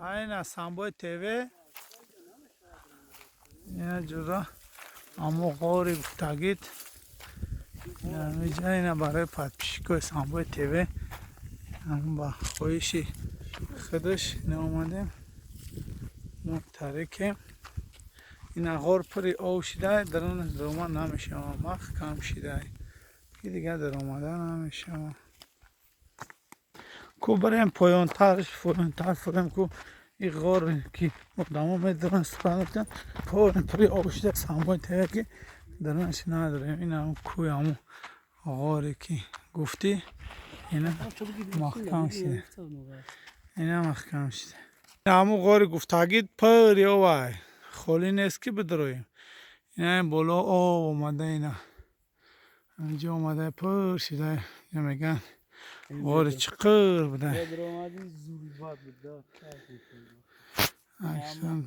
Айна Самбои ТВ, ина ҷура амо ғори гуфтагид инамиҷа. Ина барои подписчикои Самбои ТВ ба хоҳиши худаш ина омадем. Мо тарикем. Ина ғор пури об шидай, дарунаш даромад намешавад, маҳкам шидай, ки дигар даромада намешавад. Ку барем поёнтарш, поёнтар фурем. Ку и ғор, ки одамо медоранд, сухан поён пури об шида. Самбои ТВ, ки дарунаш надорем. Ина кӯи ҳамун ғоре, ки гуфтӣ, ина маҳкам шида, ина маҳкам шида. Ҳамун ғори гуфтагид пури овай, холӣ нест, ки бидроем. Ина боло об омада, ина инҷо омада, пур шида. Ина мегӯянд, ғори чиқир буда. Даромадӣ, зулбат буд. Аксан.